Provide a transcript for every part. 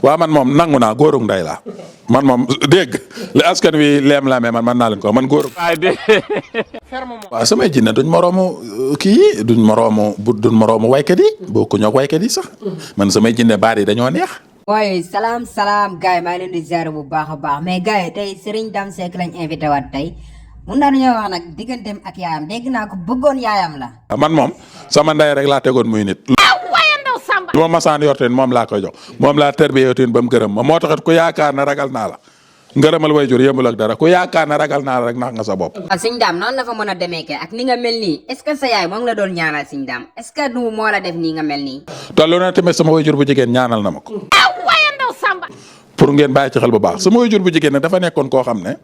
waa man moom nangu naa góorug nday laa man moom dégg li askan wi leem-laamee man naa leen ko man góorug. waaw samay jinne duñ moroomu kii duñ moroomu waykat yi bokku ñoo waykat yi sax man samay jinne baat yi dañoo neex. waaye salaam gars yi maa ngi leen di ziar bu baax a baax mais gars yi tey Serigne Dame Seck lañ invité waat tey mun naa dañoo wax nag digganteem ak yaayam dégg naa ko bëggoon yaayam la. man moom sama ndey rek laa tegoon muy nit. lu ma masaan yorteen moom laa koy jox moom laa tërbiyee yorteen ba mu gërëm ma moo taxit ku yaakaar ne ragal naa la ngërëmal wayjur yëmbul ak dara ku yaakaar ne ragal naa la rek nax nga sa bopp. waaw Serigne Dame noonu la fa mën a demee kay ak ni nga mel nii est ce que sa yaay moo ngi la doon ñaanal Serigne Dame est ce que du moo la def nii nga mel nii. te lu ne tamit sama wayjur bu jigéen ñaanal na ma ko. pour ngeen bàyyi ci xel bu baax sama wayjur bu jigéen nag dafa nekkoon koo xam ne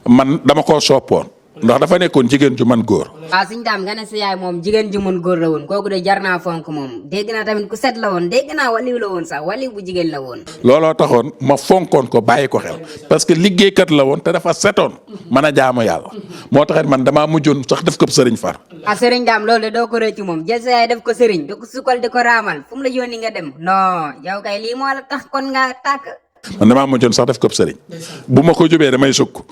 man dama koo soppoon ndax dafa nekkoon jigéen ju man góor. waaw Serigne Dame nga ne sa yaay moom jigéen ju mën góor la woon kooku de jar naa fonk moom dégg naa tamit ku set la woon dégg naa waliw la woon sax waliw bu jigéen la woon. looloo taxoon ma fonkoon ko bàyyi ko xel parce que liggéeykat la woon te dafa setoon mën a jaamu yàlla moo taxit man damaa mujjoon sax def ko sëriñ far. ah Serigne Dame loolu de doo ko rëcc moom jël sa yaay def ko sëriñ di ko sukkal di ko raamal fu mu la yónni nga dem non yow kay lii moo la tax kon nga tàkk. man damaa mujjoon sax def ko sëriñ bu ma ko jubee damay sukk.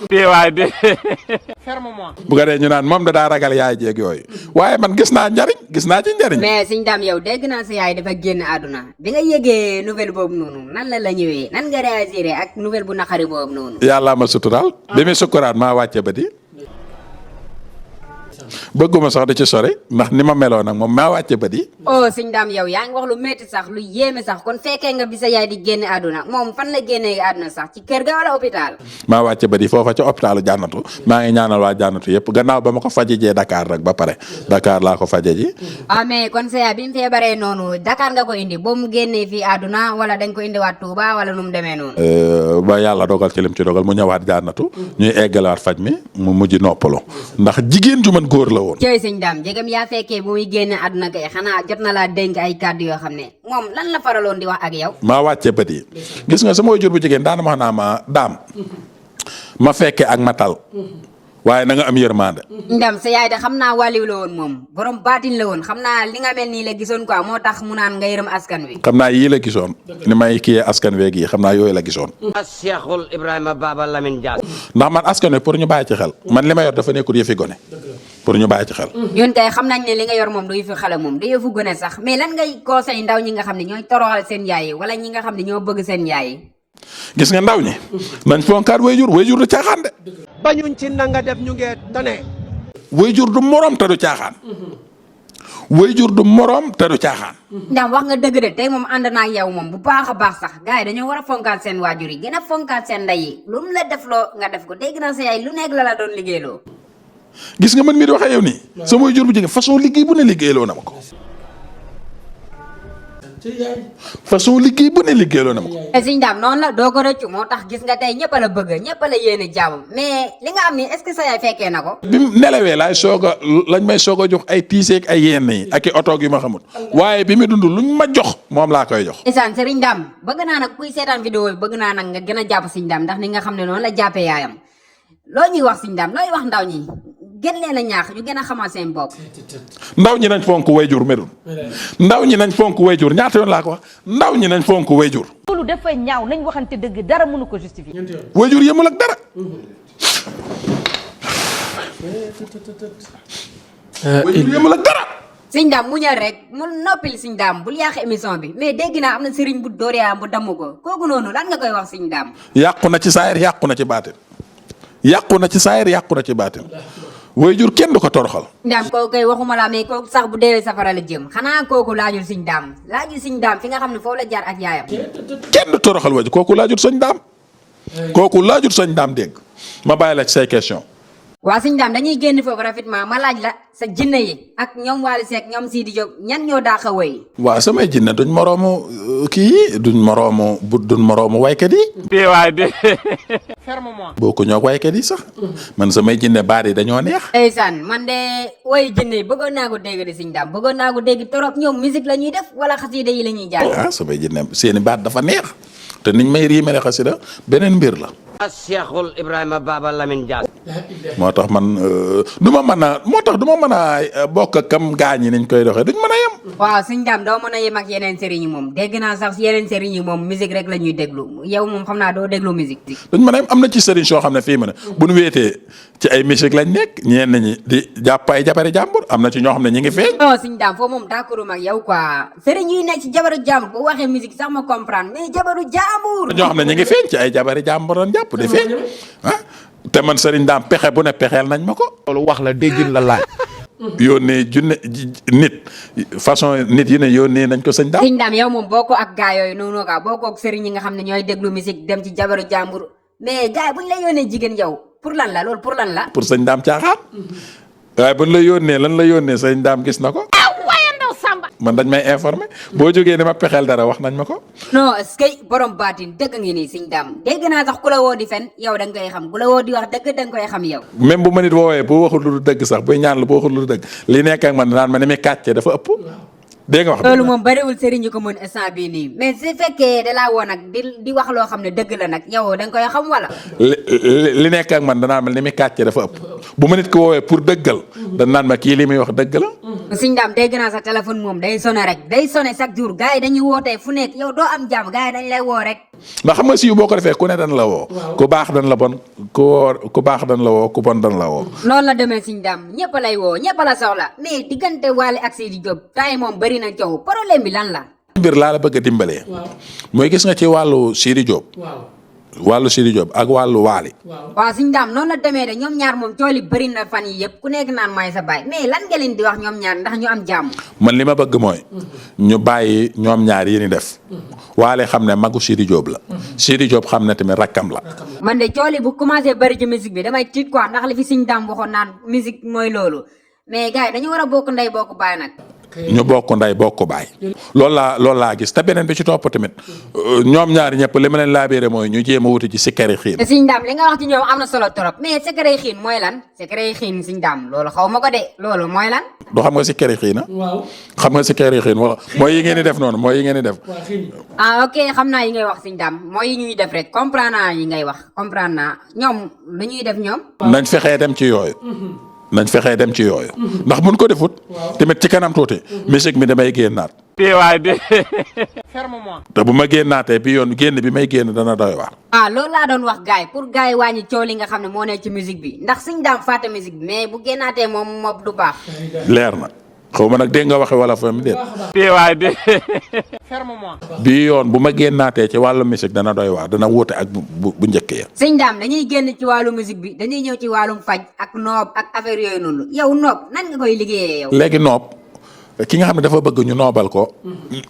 bu ko dee ñu naan moom da daa ragal yaay jeeg yooyu waaye man gis naa ci njariñ. mais Serigne Dame yow dégg naa sa yaay dafa génn àdduna bi nga yëgee nouvelle boobu noonu nan la ñëwee nan nga réagir ak nouvelle bu naqari boobu noonu. yàlla ma suturaal. bi muy sukkuraat maa wàcce ba di. bëgguma sax di ci sori ndax ni ma meloon nag moom maa wàcce ba di. oh Serigne Dame yow yaa ngi wax lu métti sax lu yéeme sax kon fekkee nga bi sa yaay di génn àdduna moom fan la génnee àdduna sax ci kër ga wala hôpital. maa wàcce ba di foofa ca hôpitalu jànnatu maa ngi ñaanal waa jànnatu yëpp gannaaw ba ma ko fajijee Dakar rek ba pare Dakar laa ko faje ji. ah mais kon sa yaay bi mu feebaree noonu Dakar nga ko indi boo mu génnee fii àdduna wala dañ ko indiwaat Touba wala nu mu demee noonu. ba yàlla dogal ci lim ci dogal mu ñëwaat jànnatu ñuy eggalaat faj mi mu mujj noppalu ndax jigéen ju man góor la woon. jërëjëf Serigne Dame jégam yaa fekkee bu muy génne àdduna kay xanaa jot na laa dénk ay kàddu yoo xam ne moom lan la faraloon di wax ak yow. maa wàcce bët yi gis nga sama waajur bu jigéen daana ma wax naa ma daam ma fekke ak ma tal waaye na nga am yërmande. Ndam sa yaay de xam naa wàlliw la woon moom borom baatin la woon xam naa li nga mel nii la gisoon quoi moo tax mu naan nga yërëm askan wi. xam naa yii la gisoon ni may kiyee askan weeg yi xam naa yooyu la gisoon. Cheikhul Ibrahima Baba Lamine Diack. ndax man askan wi pour ñu bàyyi ci xel man li ma yor dafa nekkul yëfi gone pour ñu bàyyi ci xel. ñun kay xam nañ ne li nga yor moom du yëfi xale moom du yëfu gone sax mais lan ngay conseil ndaw ñi nga xam ne ñooy toroxal seen yaay yi wala ñi nga xam ne ñoo bëgg seen yaay yi. gis nga ndaw ñi nañ fonkaat wayjur du caaxaan de. bañuñ ci nanga def ñu ngee tane. wayjur du morom te du caaxaan. wayjur du morom te du caaxaan. Ndam wax nga dëgg de tey moom ànd naa ak yow moom bu baax a baax sax gars yi dañoo war a fonkaat seen waajur yi gën a fonkaat seen ndey yi lu mu la def loo nga def ko dégg naa sa yaay lu nekk la doon liggéeyloo. gis nga man mii di waxee yow nii. sama wayjur bu jigéen façon liggéey bu ne liggéeyloo na ma ko. façon liggéey bu ne liggéeyloo na ma ko. Serigne Dame noonu la doo ko rëccu moo tax gis nga tey ñëpp a la bëgg ñëpp a la yéene jàmm mais li nga am nii est-ce que sa yaay fekkee na ko. bi mu nelawee lañ may soog a jox ay tiiseeg ay yenn yi ak i oto yu ma xamul waaye bi mu dund luñ ma jox moom laa koy jox. isaan Serigne Dame bëgg naa nag kuy seetaan vidéo bi bëgg naa nag nga gën a jàpp Serigne Dame ndax ni nga xam ne noonu la jàppee yaayam loo ñuy wax Serigne Dame looy wax ndaw ñi gën leen a ñaax ñu gën a xamal seen bopp. ndaw ñi nañ fonk wayjur medul ndaw ñi nañ fonk wayjur ñaata yoon laa ko wax ndaw ñi nañ fonk wayjur. loolu dafa ñaaw nañ waxante dëgg dara mënu ko justifier. wayjur yemul ak dara. wayjur yemul ak dara. Serigne Dame muñal rek mu noppil Serigne Dame bul yàq émission bi mais dégg naa am na Serigne bu dóoreyaam bu damm ko kooku noonu lan nga koy wax Serigne Dame. yàqu na ci saayir yàqu na ci baatin yàqu na ci saayir yàqu na ci baatin wayjur kenn du ko toroxal. Ndam kooku kay waxuma la mais kooku sax bu deewee safara la jëm xanaa kooku laajul Serigne Dame laajul Serigne Dame fi nga xam ne foofu la jaar ak yaayam. kenn du toroxal wayjur kooku laajut Serigne Dame. kooku laajut Serigne Dame dégg ma bàyyi la ci say question. waa Serigne Dame dañuy génn foofu rapidement ma laaj la sa jinne yi ak ñoom Wally Seck ñoom Sidi Diop ñan ñoo daax a woy. waaw samay jinne duñ moroomu kii duñ moroomu waykat yi. bokku ñoo waykat yi sax man samay jinne baat yi dañoo neex. ndeysaan man de woy jinne yi bëggoon naa ko dégg di Serigne Dame bëggoon naa ko dégg trop ñoom musique la ñuy def wala xasida yi la ñuy jàng. samay jinne seeni baat dafa neex te niñ may riimale xasida beneen mbir la. Cheikhul Ibrahima Baba Lamine Dias. moo tax man du ma mën a moo tax du ma mën a bokk ak kam gaañ yi nañ koy doxee duñ mën a yem. waaw sëñ Dame doo mën a yem ak yeneen sëriñ yi moom dégg naa sax yeneen sëriñ yi moom musique rek la ñuy déglu yow moom xam naa doo déglu musique. duñ mën a yem am na ci sëriñ soo xam ne fii mu ne bu nu wéetee ci ay musique lañ nekk ñeen ñi di jàpp ay jabari jàmbur am na ci ñoo xam ne ñi ngi feeñ. non sëñ Dame foofu moom d'accord ak yow quoi sëriñ yi nekk ci jabaru jàmbur bu waxee musique sax ma comprendre mais jabaru jàmbur. ñoo xam ne ñi ngi feeñ ci ay jabari jàmbur doon jàpp di feeñ ah te man sëriñ Dame pexe bu ne pexeel nañ ma ko. loolu wax la déggin la laaj. yónnee junne nit façon nit yi ne yónnee nañ ko sëñ Dame. sëñ Dame yow moom boo ko ak gaa yooyu noonu quoi boo ko ak sëriñ yi nga xam ne ñooy déglu musique dem ci jabaru jàmbur mais gars yi buñ la yónnee jigéen yow pour lan la loolu pour lan la. pour sëñ Dame caaxaan waaye buñ la yónnee lan la yónnee sëñ Dame gis na ko. man dañ may informé boo jógee ne ma pexeel dara wax nañ ma ko. non est-ce que borom baatin dëgg ngi nii sëñ Dame dégg naa sax ku la woo di fen yow da nga koy xam ku la woo di wax dëgg da nga koy xam yow. même bu ma nit woowee bu waxul lu dëgg sax buy ñaan la bu waxul lu dëgg li nekk ak man naan ma ni muy kàccee dafa ëpp. dégg nga wax loolu moom bariwul sëriñ ñu ko mën instant bii nii mais su fekkee da laa woo nag di wax loo xam ne dëgg la nag yow da nga koy xam wala. li nekk ak man danaan ma ni muy kàccee dafa ëpp bu ma nit ko woowee pour dëggal dañ naan ma kii li muy wax dëgg la. sëñ Dame dégg naa sa téléphone moom day sonné rek day sonné chaque jour gars yi dañuy wootee fu nekk yow doo am jàmm gars yi dañ lay woo rek. ndax xam nga siiw boo ko defee ku ne dañ la woo. ku baax dañ la bon ku baax dañ la woo ku bon dañ la woo. noonu la demee sëñ Dame ñëpp lay woo ñëpp la soxla mais diggante Wally ak Sidi Diop temps yi moom bëri na coow problème bi lan la. mbir laa la bëgg a dimbalee. mooy gis nga ci wàllu Sidi Diop. wàllu Sidi Diop ak wàllu Wally. waaw sëñ Dame noonu la demee de ñoom ñaar moom cooli bëri na fan yi yëpp ku nekk naan maay sa baay mais lan nga leen di wax ñoom ñaar ndax ñu am jàmm. man li ma bëgg mooy. ñu bàyyi ñoom ñaar yi ni def. Wally xam ne magu Sidi Diop la. Sidi Diop xam ne tamit rakkam la. man de cooli bu commencé bëri ci musique bi damay tiit quoi ndax li fi sëñ Dame waxoon naan musique mooy loolu mais gars yi dañu war a bokk ndey bokk baay nag. ñu bokk nday bokk baay. loolu laa gis te beneen bi ci topp tamit ñoom ñaari ñëpp li ma leen laabéere mooy ñu jéem a wuti ci sikkari xiin. te sëñ Dame li nga wax ci ñoom am na solo trop mais sikkari xiin mooy lan sikkari xiin sëñ Dame loolu xaw ma ko de loolu mooy lan. du xam nga sikkari xiin waaw xam nga sikkari xiin wala mooy yi ngeen di def noonu mooy yi ngeen di def. ah ok xam naa yi ngay wax sëñ Dame mooy yi ñuy def rek comprendre naa yi ngay wax comprendre naa ñoom lu ñuy def ñoom. nañ fexee dem ci yooyu. nañ fexee dem ci yooyu. ndax buñ ko defut. tamit ci kanam tuuti. musique mi damay génnaat. te bu ma génnaatee bi yoon génn bi may génn dana doy waar. ah loolu laa doon wax gars yi pour gars yi wàññi coow li nga xam ne moo nekk ci musique bi ndax sëñ Dame fàtte musique bi mais bu génnaatee moom du baax. leer na xaw ma nag dégg nga waxe wala fa mi déet. bii yoon bu ma génnaatee ci wàllu musique dana doy waar dana wóote ak bu njëkk ya. sëñ Dame dañuy génn ci wàllu musique bi dañuy ñëw ci wàllum faj ak noob ak affaire yooyu noonu yow noob nan nga koy liggéeyee yow. léegi noob ki nga xam ne dafa bëgg ñu noobal ko.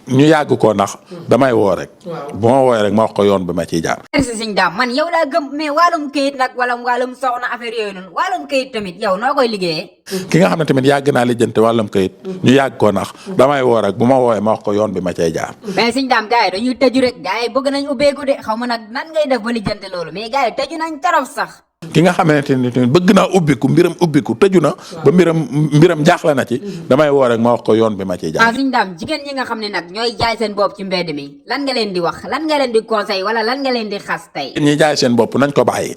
ñu yàgg ko ndax damay woo rek. bu ma wooyee rek ma wax ko yoon bi ma ciy jaar. merci sëñ Dame man yow laa gëm mais wàllum këyit nag wala wàllum soxna affaire yooyu noonu wàllum këyit tamit yow noo koy liggéeyee. ki nga xam ne tamit yàgg naa lijjanti wàllum këyit. ñu yàgg ko ndax damay woo rek bu ma wooyee ma wax ko yoon bi ma cay jaar. mais sëñ Dame gars yi dañuy tëju rek gars yi bëgg nañ ubbeeku de xaw ma nag nan ngay def ba lijjanti loolu mais gars yi tëju nañ trop sax. ki nga xamante ni bëgg naa ubbiku mbiram ubbiku tëju na ba mbiram jaaxle na ci damay woo rek ma wax ko yoon bi ma ciy jaar. sëñ Dame jigéen ñi nga xam ne nag ñooy jaay seen bopp ci mbedd mi lan nga leen di wax lan nga leen di conseil wala lan nga leen di xas tey. ñi jaay seen bopp nañ ko bàyyi.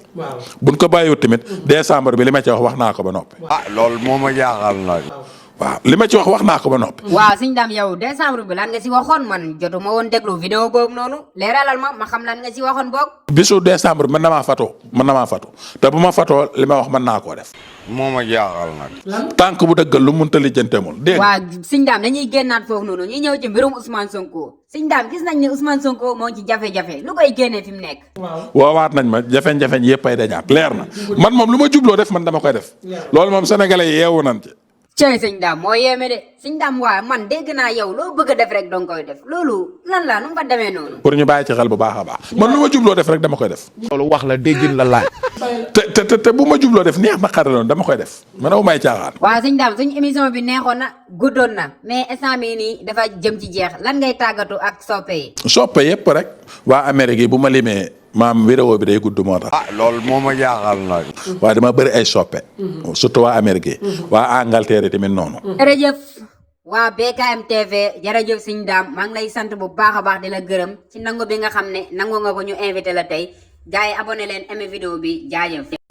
buñ ko bàyyiwut tamit décembre bi li ma ci wax naa ko ba noppi. ah loolu moo ma jaaxal nag. waaw li ma ci wax naa ko ba noppi. waaw sëñ Dame yow décembre bi lan nga si waxoon man jotuma woon déglu vidéo boobu noonu leeralal ma xam lan nga si waxoon boog. bisu décembre mën na maa fatu te bu ma fatoo li ma wax mën naa koo def. moo ma jaaxal nag. tànk bu dëggal lu munta lijjanteemul dégg nga. waaw sëñ Dame dañuy génnaat foofu noonu ñu ñëw ci mbirum Ousmane Sonko sëñ Dame gis nañ ne Ousmane Sonko moo ci jafe-jafe lu koy génnee fi mu nekk. woowaat nañ ma jafe-jafe yëpp ay dañaat leer na man moom lu ma jubloo def man dama koy def loolu moom sénégalais yi yeewu nañ ci. cey sëñ Dame moo yéeme de sëñ Dame waa man dégg naa yow loo bëgg a def rek danga koy def loolu lan la nu mu fa demee noonu. pour ñu bàyyi ci xel bu baax a baax man lu ma jubloo def rek dama koy def. loolu wax la déggin la laaj. te bu ma jubloo def neex na xaraloon dama koy def man aw may caaxaan. waaw sëñ Dame suñu émission bi neexoon na guddoon na mais instant bii nii dafa jëm ci jeex lan ngay tàggatu ak soppe yi. soppe yëpp rek waa Amérique yi bu ma limee maam vidéo bi day gudd moo tax. ah loolu moo ma jaaxal nag. waaye dama bëri ay soppe. surtout waa Amérique yi. waa Angleterre tamit noonu. jërëjëf waa BKM TV jërëjëf sëñ Dame maa ngi lay sant bu baax a baax di la gërëm ci nangu bi nga xam ne nangu nga ko ñu invité la tey gars yi abonné leen aimé vidéo bi jaajëf